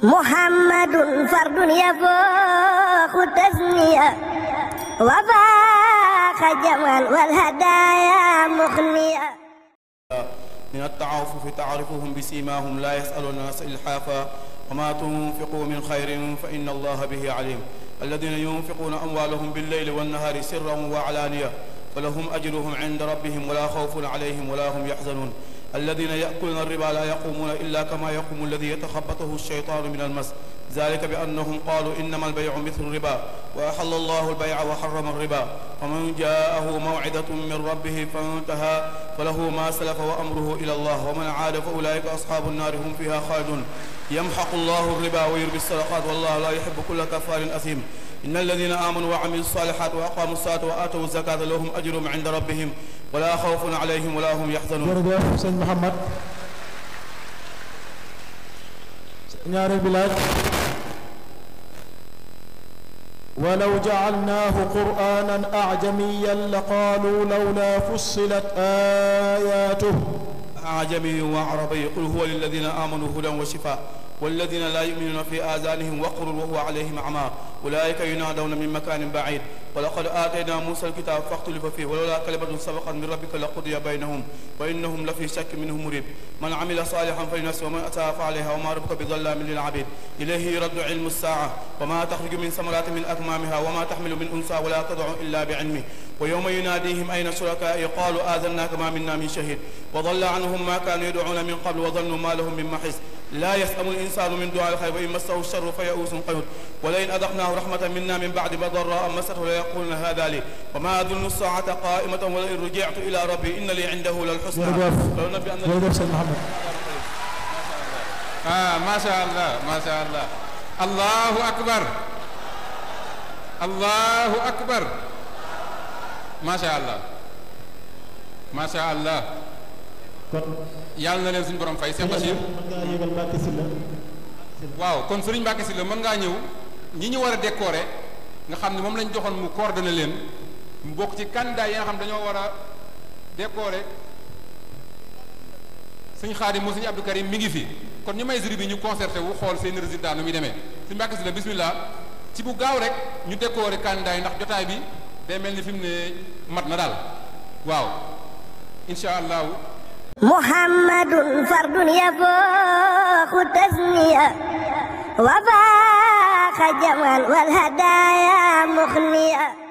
محمد فرد يفوق التثنية وفاق جمعا والهدايا مخنية. من التعافف تعرفهم بسيماهم لا يسألون الناس إلحافا وما تنفقوا من خير فإن الله به عليم. الذين ينفقون أموالهم بالليل والنهار سرا وعلانية فلهم أجرهم عند ربهم ولا خوف عليهم ولا هم يحزنون. الذين يأكلون الربا لا يقومون إلا كما يقوم الذي يتخبطه الشيطان من المس ذلك بأنهم قالوا إنما البيع مثل الربا وأحل الله البيع وحرم الربا فمن جاءه موعظة من ربه فانتهى فله ما سلف وأمره إلى الله ومن عاد فأولئك أصحاب النار هم فيها خالدون. يمحق الله الربا ويربي الصدقات والله لا يحب كل كفار أثيم. إن الذين آمنوا وعملوا الصالحات وأقاموا الصلاة وآتوا الزكاة لهم أجرهم عند ربهم ولا خوف عليهم ولا هم يحزنون. jërëjëf sëñ Mouhamad ñaareel bi laaj ولو جعلناه قرآنا أعجميا لقالوا لولا فصلت آياته. أعجمي وعربي قل هو للذين آمنوا هدى وشفاء والذين لا يؤمنون في آذانهم وقر وهو عليهم أعمى أولئك ينادون من مكان بعيد ولقد آتينا موسى الكتاب فاختلف فيه ولولا كلمة سبقت من ربك لقضي بينهم وإنهم لفي شك منه مريب. من عمل صالحا فلنفسه ومن أساء فعليها وما ربك بظلام للعبيد. إليه يرد علم الساعة وما تخرج من ثمرات من أكمامها وما تحمل من أنثى ولا تضع إلا بعلمه ويوم يناديهم أين شركائي قالوا آذناك ما منا من شهيد وضل عنهم ما كانوا يدعون من قبل وظنوا ما لهم من محيص. لا يسأم الإنسان من دعاء الخير وإن مسه الشر فيئوس قنوط ولئن أذقناه رحمة منا من بعد ما ضراء مسته ليقولن هذا لي وما أظن الساعة قائمة ولئن رجعت إلى ربي إن لي عنده للحسنى. ما شاء الله ما شاء الله. الله أكبر الله أكبر ما شاء الله ما شاء الله. yàlla na leen suñu borom fay Cheikh Bachir. waaw kon Serigne Mbacké Sylla mën ngaa ñëw ñi ñu war a décorer nga xam ne moom lañ joxoon mu coordonné leen mu bokk ci candidat yi nga xam dañoo war a décorer suñu Xaadim moo suñu Abdou Karim mi ngi fi kon ñu may jury bi ñu concerté wu xool seen résultat nu muy demee. Serigne Mbacké Sylla bismillah ci bu gaaw rek ñu décorer candidat yi ndax jotaay bi day mel ni fi mu ne mat na daal waaw incha allahu. محمد فرد يفوق التثنية وفاق جمعا والهدايا مخنية.